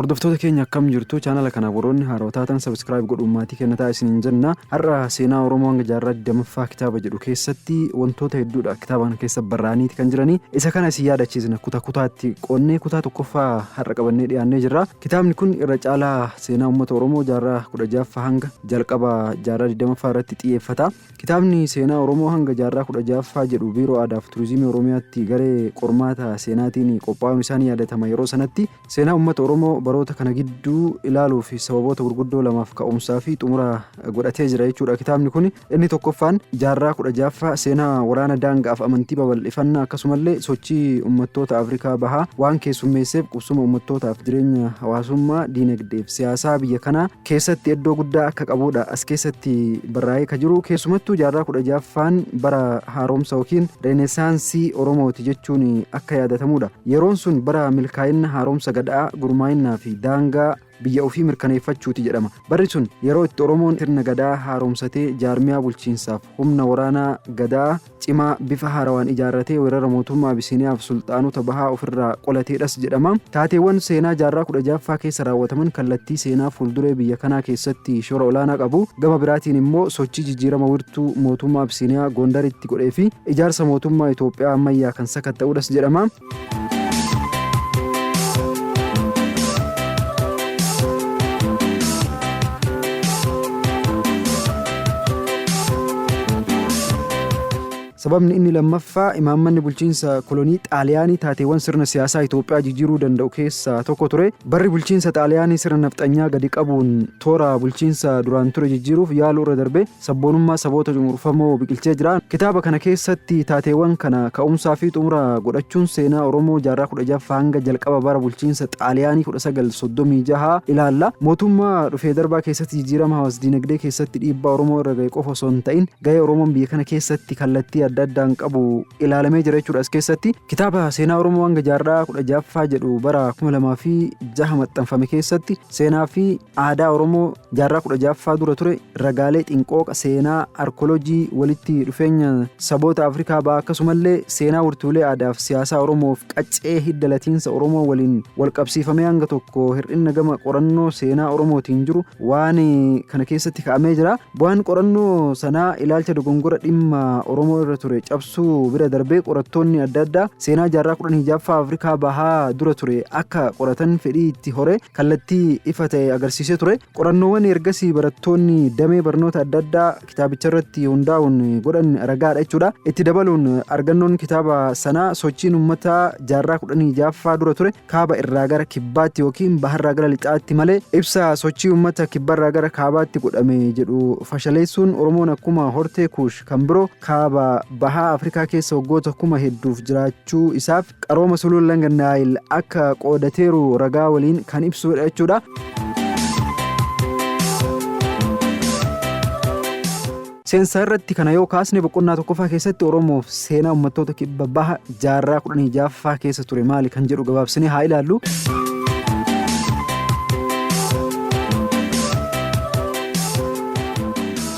Hordoftoota keenya, akkam jirtu? Chaanala kana warroonni haarawaa taatan subscribe godhuun maatii keenya ta'a isiniin jenna. Har'a seenaa Oromoo hanga jaarraa 20ffaa kitaaba jedhu keessatti wantoota hedduudha kitaaba kana keessa barraa'aniiti kan jiranii. Isa kana isin yaadachiisna, kutaa kutaatti qoonnee kutaa tokkoffaa har'a qabannee dhiyaannee jirra. Kitaabni kun irra caalaa seenaa uummata Oromoo jaarraa 16ffaa hanga jalqaba jaarraa 20ffaa irratti xiyyeeffata. Kitaabni seenaa Oromoo hanga jaarraa 16ffaa jedhu Biiroo Aadaa fi Turizimii Oromiyaatti garee qormaata seenaatiin qophaa'uun isaa ni yaadatama. Yeroo sanatti seenaa uummata Oromoo baroota kana gidduu ilaaluu fi sababoota gurguddoo lamaaf ka'umsaa fi xumura godhatee jira jechuudha. Kitaabni kun inni tokkoffaan jaarraa 16ffaa seenaa waraana daangaaf amantii babal'ifannaa, akkasumallee sochii uummattoota Afrikaa Bahaa waan keessummeesseef, qubsuma uummattootaaf jireenya hawaasummaa, diinagdeef siyaasaa biyya kanaa keessatti iddoo guddaa akka qabudha as keessatti barraa'ee ka jiru. Keessumattuu jaarraa 16ffaan bara haaromsa yookiin reenesaansii Oromooti jechuun akka yaadatamudha. Yeroon sun bara milkaa'ina haaromsa gadaa, gurmaa'innaa fi daangaa biyya ofii mirkaneeffachuuti jedhama. Barri sun yeroo itti Oromoon sirna gadaa haaromsatee jaarmiyaa bulchiinsaaf humna waraanaa gadaa cimaa bifa haarawaan ijaarratee weerara mootummaa Abisiiniyaaf sulxaanota bahaa ofirraa qolateedhas jedhama. Taateewwan seenaa jaarraa 16ffaa keessa raawwataman kallattii seenaa fuulduree biyya kanaa keessatti shoora olaanaa qabu. Gama biraatiin immoo sochii jijjiirama wirtuu mootummaa Abisiiniyaa Gondaritti godhee fi ijaarsa mootummaa Itoophiyaa ammayyaa kan sakatta'uudhas jedhama. Sababni inni lammaffaa, imaammanni bulchiinsa kolonii Xaaliyaanii taateewwan sirna siyaasaa Itoophiyaa jijjiiruu danda'u keessaa tokko ture. Barri bulchiinsa Xaaliyaanii sirna nafxanyaa gadi qabuun toora bulchiinsa duraan ture jijjiiruuf yaaluu irra darbee sabboonummaa saboota cunqurfamoo biqilchee jira. Kitaaba kana keessatti taateewwan kana ka'umsaa fi xumura godhachuun seenaa Oromoo jaarraa 16ffaa hanga jalqaba bara bulchiinsa Xaaliyaanii 1936 ilaalla. Mootummaa dhufee darbaa keessatti jijjiirama hawaas-dinagdee keessatti dhiibbaa Oromoo irra ga'e qofa osoo hin ta'in, gahee Oromoon biyya kana keessatti kallattii adda addaan qabu ilaalamee jira jechuudha as keessatti. Kitaaba seenaa Oromoo hanga jaarraa 16ffaa jedhu bara 2006 maxxanfame keessatti seenaa fi aadaa Oromoo jaarraa 16ffaa dura ture ragaalee xinqooqa, seenaa, arkoolojii, walitti dhufeenya saboota Afrikaa Bahaa, akkasumallee seenaa wirtuulee aadaa fi siyaasaa Oromoof qaccee hidda latiinsa Oromoo waliin wal qabsiifamee hanga tokko hir'inna gama qorannoo seenaa Oromootiin jiru waan kana keessatti ka'amee jira. Bu'aan qorannoo sanaa ilaalcha dogongora dhimma Oromoo irra ture cabsuu bira darbee, qorattoonni adda addaa seenaa jaarraa 16ffaa Afrikaa Bahaa dura ture akka qoratan fedhii itti hore kallattii ifa ta'e agarsiisee ture. Qorannoowwan ergasii barattoonni damee barnoota adda addaa kitaabicha irratti hundaa'uun godhan ragaadha jechuudha. Itti dabaluun argannoon kitaaba sanaa sochiin uummataa jaarraa 16ffaa dura ture kaaba irraa gara kibbaatti yookiin baharraa gara lixaatti malee, ibsa sochii uummata kibbarraa gara kaabaatti godhame jedhu fashaleessuun, Oromoon akkuma hortee Kuush kan biroo kaaba bahaa Afrikaa keessa waggoota kuma hedduuf jiraachuu isaaf qarooma sulula laga Naayil akka qoodateeru ragaa waliin kan ibsudha jechuudha. Seensa irratti kana yoo kaasne, boqonnaa tokkoffaa keessatti Oromoof seenaa uummattoota kibba baha jaarraa 16ffaa keessa ture maali kan jedhu gabaabsinee haa ilaallu.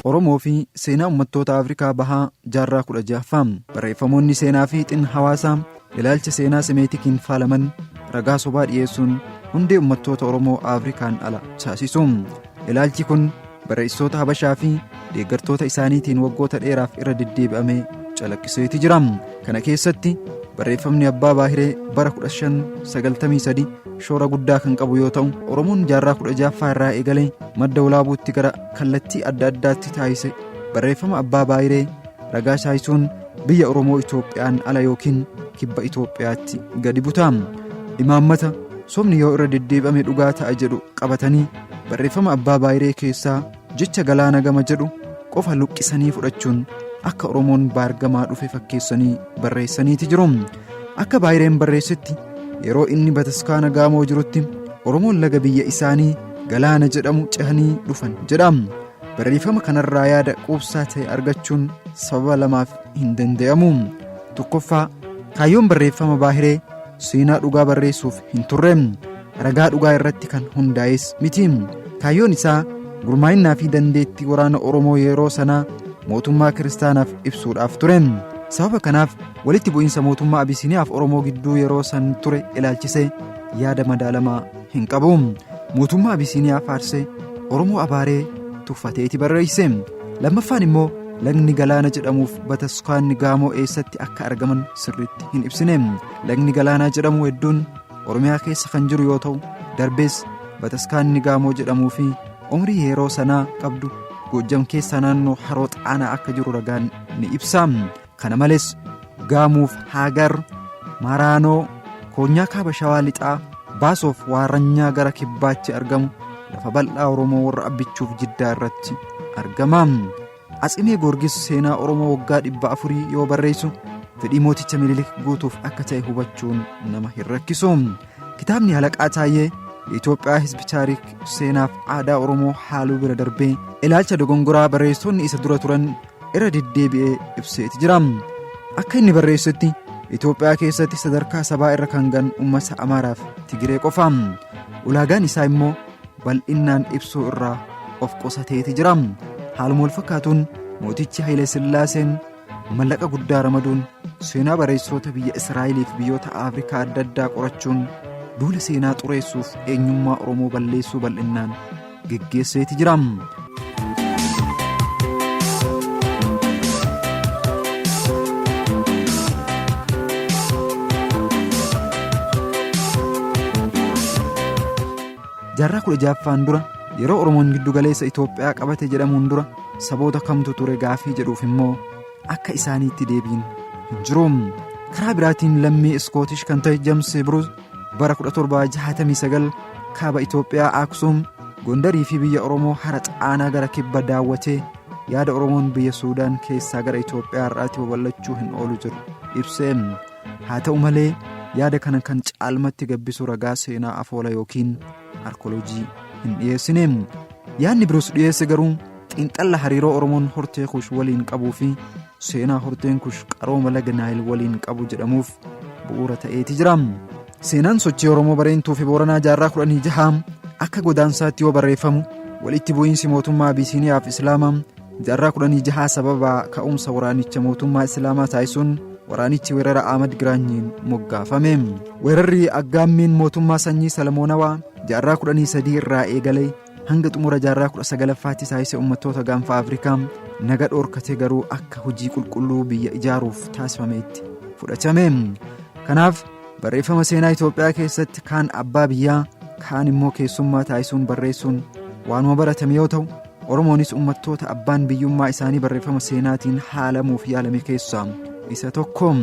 Oromoo fi seenaa uummattoota Afrikaa Bahaa jaarraa 16ffaa. Barreeffamoonni seenaa fi xin hawaasaa ilaalcha seenaa Semeetikiin faalaman ragaa sobaa dhiyeessuun hundee uummattoota Oromoo Afrikaan ala taasisu. Ilaalchi kun barreessitoota Habashaa fi deeggartoota isaaniitiin waggoota dheeraaf irra deddeebi'amee calaqqiseeti jira. Kana keessatti barreeffamni Abbaa Baahiree bara 1593 shoora guddaa kan qabu yoo ta'u, Oromoon jaarraa 16ffaa irraa eegalee Madda Walaabuutti gara kallattii adda addaatti taasise barreeffama Abbaa Baahiree ragaa saayisuun biyya Oromoo Itoophiyaan ala yookiin kibba Itoophiyaatti gadi buta. Imaammata sobni yoo irra deddeebi'ame dhugaa ta'a jedhu qabatanii barreeffama Abbaa Baahiree keessaa jecha galaana gama jedhu qofa luqqisanii fudhachuun akka Oromoon baargamaa dhufe fakkeessanii barreessaniiti jiru. Akka Baahireen barreessetti, yeroo inni bataskaana Gaamoo jirutti Oromoon laga biyya isaanii galaana jedhamu cehanii dhufan jedha. Barreeffama kanarraa yaada quubsaa ta'e argachuun sababa lamaaf hin danda'amu. Tokkoffaa, kaayyoon barreeffama Baahiree seenaa dhugaa barreessuuf hin turre. Ragaa dhugaa irratti kan hundaa'es miti. Kaayyoon isaa gurmaa'innaa fi dandeettii waraana Oromoo yeroo sanaa mootummaa kiristaanaaf ibsuudhaaf ture. Sababa kanaaf walitti bu'iinsa mootummaa Abisiiniyaaf Oromoo gidduu yeroo san ture ilaalchisee yaada madaalamaa hin qabu. Mootummaa Abisiiniyaa faarsee Oromoo abaaree tuffateeti barreesse. Lammaffaan immoo lagni galaana jedhamuuf bataskaanni Gaamoo eessatti akka argaman sirriitti hin ibsine. Lagni galaanaa jedhamu hedduun Oromiyaa keessa kan jiru yoo ta'u, darbees bataskaanni Gaamoo jedhamuu fi umrii yeroo sanaa qabdu Goojjam keessaa naannoo Haroo Xaanaa akka jiru ragaan ni ibsa. Kana malees Gaamuuf Haagar, Maraanoo, Koonyaa Kaaba Shawaa Lixaa, Baasoof Waaranyaa gara kibbaatti argamu lafa bal'aa Oromoo warra Abbichuuf Jiddaa irratti argama. Atsimee Goorgis seenaa Oromoo waggaa 400 yoo barreessu fedhii mooticha Minilik guutuuf akka ta'e hubachuun nama hin rakkisu. Kitaabni Halaqaa Taayyee Itoophiyaa Hizbi Taarik seenaaf aadaa Oromoo haaluu bira darbee ilaalcha dogongoraa barreessitoonni isa dura turan irra deddeebi'ee ibseeti jira. Akka inni barreessetti Itoophiyaa keessatti sadarkaa sabaa irra kan ga'an uummata Amaaraaf Tigiree qofa. Ulaagaan isaa immoo bal'innaan ibsuu irraa of qusateeti jira. Haaluma wal fakkaatuun mootichi Haile Sillaaseen mallaqa guddaa ramaduun seenaa barreessitoota biyya Israa'elii fi biyyoota Afrikaa adda addaa qorachuun duula seenaa xureessuuf eenyummaa Oromoo balleessuu bal'innaan geggeesseeti jira. Jaarraa 16ffaan dura yeroo Oromoon giddu galeessa Itoophiyaa qabate jedhamuun dura saboota kamtu ture gaafii jedhuuf immoo akka isaaniitti deebiin hin jiru. Karaa biraatiin lammii Iskootish kan ta'e James Bruce bara 1769 kaaba Itoophiyaa Aksuum, Gondarii fi biyya Oromoo hara Xaanaa gara kibba daawwatee yaada Oromoon biyya Suudaan keessaa gara Itoophiyaa har'aatti babal'achuu hin oolu jedhu ibse. Haa ta'u malee yaada kana kan caalmatti gabbisu ragaa seenaa afoola yookiin arkooloojii hin dhiyeessine. Yaadni Biruus dhiyeesse garuu xiinxalla hariiroo Oromoon hortee Kush waliin qabuu fi seenaa horteen Kush qarooma laga Naayil waliin qabu jedhamuuf bu'uura ta'eeti jira. Seenaan sochii Oromoo Bareentuu fi Booranaa jaarraa 16 akka godaansaatti yoo barreeffamu walitti bu'iinsi mootummaa Abisiiniyaa fi Islaamaa jaarraa 16 sababa ka'umsa waraanicha mootummaa Islaamaa taasisuun waraanichi weerara Ahmad Giraanyiin moggaafame. Weerarri aggaammiin mootummaa sanyii Salamoonawaa jaarraa 13 irraa eegalee hanga xumura jaarraa 19ffaatti taasise uummattoota gaanfa Afrikaa naga dhoorkate garuu akka hojii qulqulluu biyya ijaaruuf taasifameetti fudhatame. Kanaaf barreeffama seenaa Itoophiyaa keessatti kaan abbaa biyyaa kaan immoo keessummaa taasisuun barreessuun waanuma baratame yoo ta'u Oromoonis uummattoota abbaan biyyummaa isaanii barreeffama seenaatiin haalamuuf yaalame keessaa isa tokko.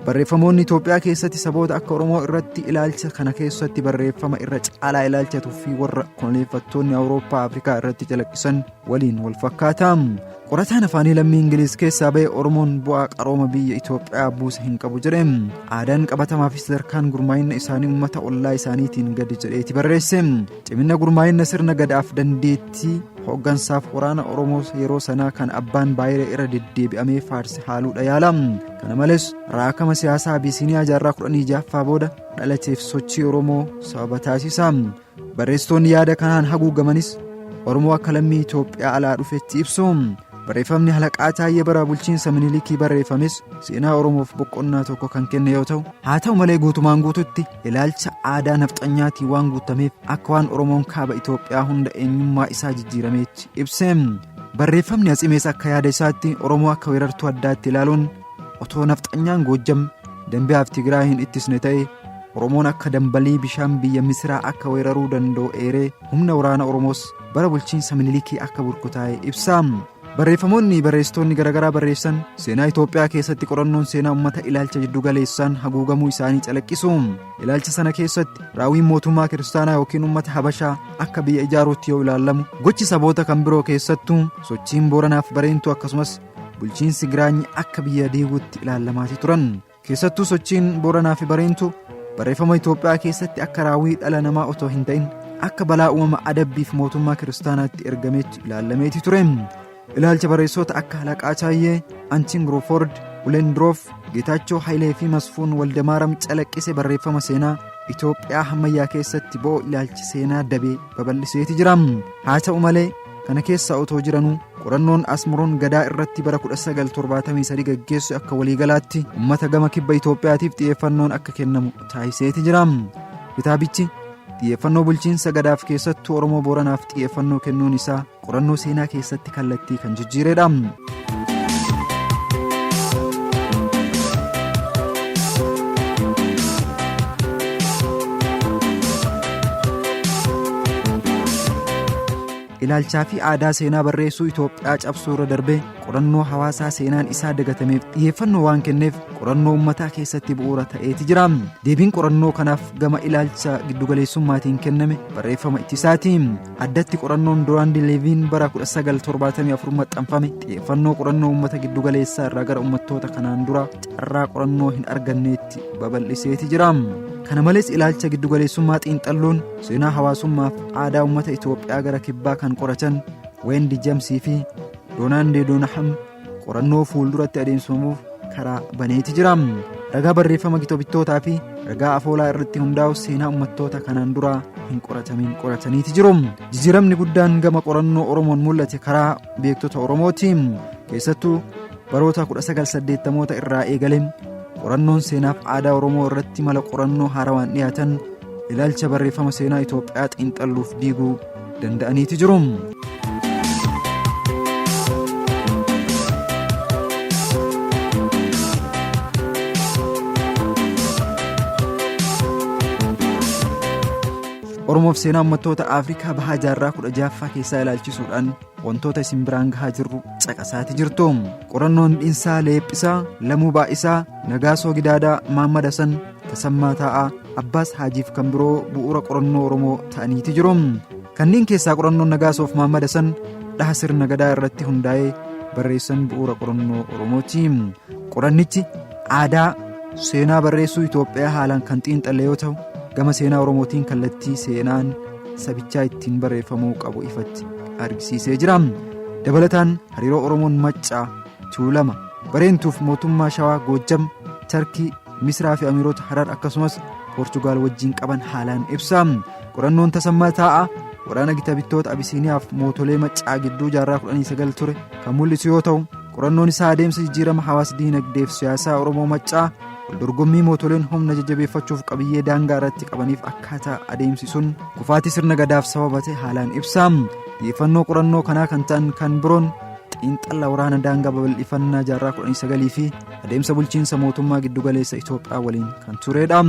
Barreeffamoonni Itoophiyaa keessatti saboota akka Oromoo irratti ilaalcha kana keessatti barreeffama irra caalaa ilaalcha tuffii warra koloneeffattoonni Awurooppaa Afrikaa irratti calaqqisan waliin wal fakkaata. Qorataan afaanii lammii Ingiliiz keessaa ba'e Oromoon bu'aa qarooma biyya Itoophiyaa buuse hin qabu jedhe. Aadaan qabatamaa fi sadarkaan gurmaa'ina isaanii uummata ollaa isaaniitiin gadi jedheeti barreesse. Cimina gurmaa'ina sirna gadaaf dandeettii hooggansaaf waraana Oromoo yeroo sanaa kan abbaan baay'ee irra deddeebi'amee faarse haaluudha yaala. Kana malees raakama siyaasaa Abisiiniyaa jaarraa 16ffaa booda dhalateef sochii Oromoo sababa taasisa. Barreessitoonni yaada kanaan haguugamanis Oromoo akka lammii Itoophiyaa alaa dhufetti ibsu. Barreeffamni Halaqaa Taayyee bara bulchiinsa Minilikii barreeffames seenaa Oromoof boqonnaa tokko kan kenne yoo ta'u, haa ta'u malee guutumaan guututti ilaalcha aadaa nafxanyaatiin waan guutameef akka waan Oromoon kaaba Itoophiyaa hunda eenyummaa isaa jijjiirameetti ibse. Barreeffamni Atsimees akka yaada isaatti Oromoo akka weerartuu addaatti ilaaluun otoo nafxanyaan Goojjam, Dambiyaa fi Tigraay hin ittisne ta'e Oromoon akka dambalii bishaan biyya Misiraa akka weeraruu danda'u eeree humna waraana Oromoos bara bulchiinsa Minilikii akka burkutaa'e ibsa. Barreeffamoonni barreessitoonni garaagaraa barreessan seenaa Itoophiyaa keessatti qorannoon seenaa uummata ilaalcha jiddugaleessaan haguugamuu isaanii calaqqisu. Ilaalcha sana keessatti raawwiin mootummaa kiristaanaa yookiin uummata Habashaa akka biyya ijaaruutti yoo ilaalamu gochi saboota kan biroo keessattuu sochiin Booranaaf Bareentuu akkasumas bulchiinsi Giraanyi akka biyya diiguutti ilaalamaati turan. Keessattuu sochiin Booranaa fi Bareentuu barreeffama Itoophiyaa keessatti akka raawwii dhala namaa otoo hin ta'in akka balaa uumama adabbiif mootummaa kiristaanaatti ergameetti ilaalameeti ture. Ilaalcha barreessota akka Halaqaa Taayyee, Antiin Girooford, Ulendroof, Geetaachoo Hayilee fi Masfuun Waldamaaram calaqqise barreeffama seenaa Itoophiyaa hammayyaa keessatti bo'oo ilaalchi seenaa dabee babal'iseeti jira. Haa ta'u malee kana keessa otoo jiranuu qorannoon Asmuroon Gadaa irratti bara 1973 gaggeessu akka waliigalaatti uummata gama kibba Itoophiyaatiif xiyyeeffannoon akka kennamu taasiseeti jira. Kitaabichi xiyyeeffannoo bulchiinsa Gadaaf keessattuu Oromoo Booranaaf xiyyeeffannoo kennuun isaa qorannoo seenaa keessatti kallattii kan jijjiiredha. Ilaalchaa fi aadaa seenaa barreessuu Itoophiyaa cabsuu irra darbee qorannoo hawaasaa seenaan isaa dagatameef xiyyeeffannoo waan kenneef qorannoo uummataa keessatti bu'uura ta'eeti jira. Deebiin qorannoo kanaaf gama ilaalcha giddugaleessummaatiin kenname barreeffama ittisaati. Addatti qorannoon Duraandi Leeviin bara 1974 maxxanfame xiyyeeffannoo qorannoo uummata giddugaleessaa irraa gara uummattoota kanaan dura carraa qorannoo hin arganneetti babal'iseeti jira. Kana malees ilaalcha giddugaleessummaa xiinxalluun seenaa hawaasummaaf aadaa uummata Itoophiyaa gara kibbaa kan qoratan Weendi Jamsii fi Doonaandee Doonaham qorannoo fuulduratti adeemsifamuuf karaa baneeti jira. Ragaa barreeffama gita bittootaa fi ragaa afoolaa irratti hundaa'u seenaa uummattoota kanaan dura hin qoratamiin qorataniiti jiru. Jijjiiramni guddaan gama qorannoo Oromoon mul'ate karaa beektota Oromooti. Keessattuu baroota 1980moota irraa eegalee qorannoon seenaaf aadaa Oromoo irratti mala qorannoo haarawaan dhiyaatan ilaalcha barreeffama seenaa Itoophiyaa xiinxalluuf diiguu danda'aniiti jiru. Oromoof seenaa uummattoota Afrikaa bahaa jaarraa 16ffaa keessaa ilaalchisuudhaan wantoota isin biraan gahaa jirru caqasaati jirtu. Qorannoon Dhinsaa Leephisaa, Lamuu Baay'isaa, Nagaasoo Gidaadaa, Maammad Hasan, Tasammaa Taa'aa, Abbaas Haajiif kan biroo bu'uura qorannoo Oromoo ta'aniiti jiru. Kanneen keessaa qorannoon Nagaasoof Maammad Hasan dhaha sirna gadaa irratti hundaa'ee barreessan bu'uura qorannoo Oromooti. Qorannichi aadaa seenaa barreessuu Itoophiyaa haalaan kan xiinxalle yoo ta'u, gama seenaa Oromootiin kallattii seenaan sabichaa ittiin barreeffamuu qabu ifatti argisiisee jira. Dabalataan hariiroo Oromoon Maccaa, Tuulama, Bareentuuf mootummaa Shawaa, Goojjam, Tarkii, Misraa fi Amiirota Harar akkasumas Poorchugaal wajjin qaban haalaan ibsa. Qorannoon Tasammaa Taa'aa waraana gita bittoota Abisiiniyaaf mootolee Maccaa gidduu jaarraa 19 ture kan mul'isu yoo ta'u, qorannoon isaa adeemsa jijjiirama hawaas diinagdeef siyaasaa Oromoo Maccaa waldorgommii mootoleen humna jajjabeeffachuuf qabiyyee daangaa irratti qabaniif akkaataa adeemsi sun kufaatii sirna gadaaf sababa ta'e haalaan ibsa. Xiyyeeffannoo qorannoo kanaa kan ta'an kan biroon xiinxala waraana daangaa babal'ifannaa jaarraa 19 fi adeemsa bulchiinsa mootummaa giddugaleessa Itoophiyaa waliin kan turedha.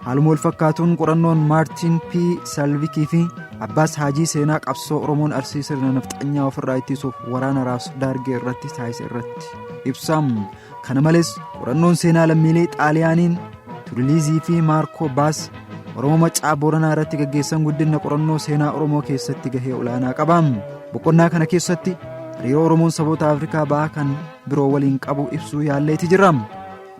Haaluma wal fakkaatuun qorannoon Maartiin P. Salvikii fi Abbaas Haajii seenaa qabsoo Oromoon Arsii sirna nafxanyaa ofirraa ittisuuf waraana Raas Daargee irratti taasise irratti ibsa. Kana malees qorannoon seenaa lammiilee Xaaliyaaniin Turiliizii fi Maarkoo Baas Oromoo Maccaa Booranaa irratti gaggeessan guddina qorannoo seenaa Oromoo keessatti gahee olaanaa qaba. Boqonnaa kana keessatti hariiroo Oromoon saboota Afrikaa bahaa kan biroo waliin qabu ibsuu yaalleeti jirra.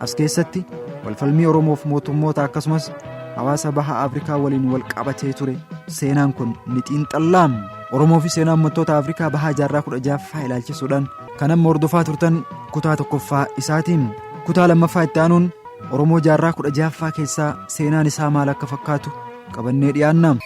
As keessatti walfalmii Oromoof mootummoota akkasumas hawaasa baha Afrikaa waliin wal qabatee ture seenaan kun ni xiinxalla. Oromoo fi seenaa uummattoota Afrikaa bahaa jaarraa 16ffaa ilaalchisuudhaan kan amma hordofaa turtan kutaa tokkoffaa isaatiin kutaa lammaffaa itti aanuun Oromoo jaarraa 16ffaa keessaa seenaan isaa maal akka fakkaatu qabannee dhiyaanna.